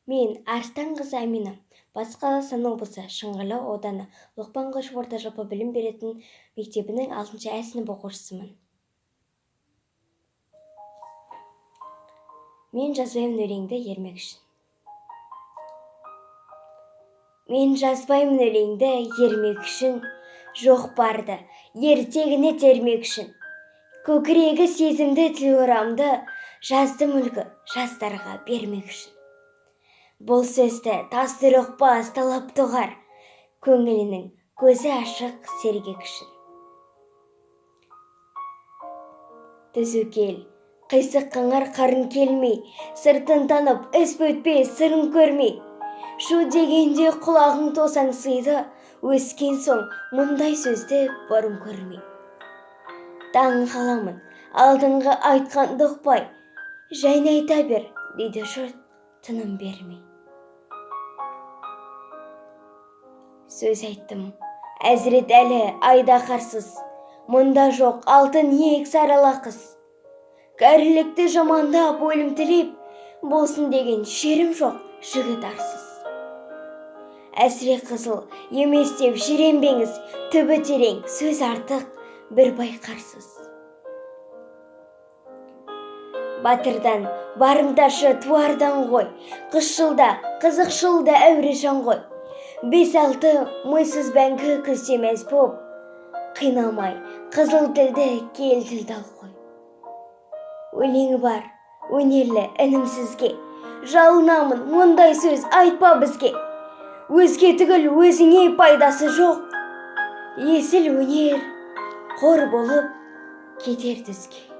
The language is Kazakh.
Мен Арыстанқызы Амина, Батыс Қазақстан облысы Шыңғырлау ауданы Лұқпан Қылышев орта жалпы білім беретін мектебінің 6-ә сынып оқушысымын. Мен жазбаймын өлеңді ермек үшін. Мен жазбаймын өлеңді ермек үшін, жоқ барды ертегіні термек үшін. Көкірегі сезімді тіл орамды жаздым үлгі жастарға бермек үшін. Бұл сөзді тастыр ұқпас талап тоғар, көңілінің көзі ашық сергек үшін. Түзу кел, қисық қыңыр қырын келмей, сыртын танып, іс бөтпе сырын көрмей. Шу дегенде құлағың тосаңсиды, өскен соң мұндай сөзді бұрын көрмей. Таң қаламын, алдыңғы айтқанды ұқпай, жайын айта бер, дейді жұрт тыным бермей. Сөз айттым, Әзірет Әлі айдаһарсыз, мұнда жоқ алтын иек сарала қыз. Кәрілікті жамандап өлім тілеп, болсын деген шерім жоқ жігіт арсыз. Әсіре қызыл емес деп жиренбеңіз, түбі терең сөз артық бір байқарсыз. Батырдан барымташы туардан ғой, қысшыл да, қызықшыл да әурешан ғой. 5-6 мойсыз бәңкі күлсе мәз боп, қинамай қызыл тілді кел тілді ал қой. Өлеңі бар, өнерлі інім сізге, жалынамын мұндай сөз айтпа бізге. Өзге түгіл өзіңе пайдасы жоқ, есіл өнер қор болып кетер түзге.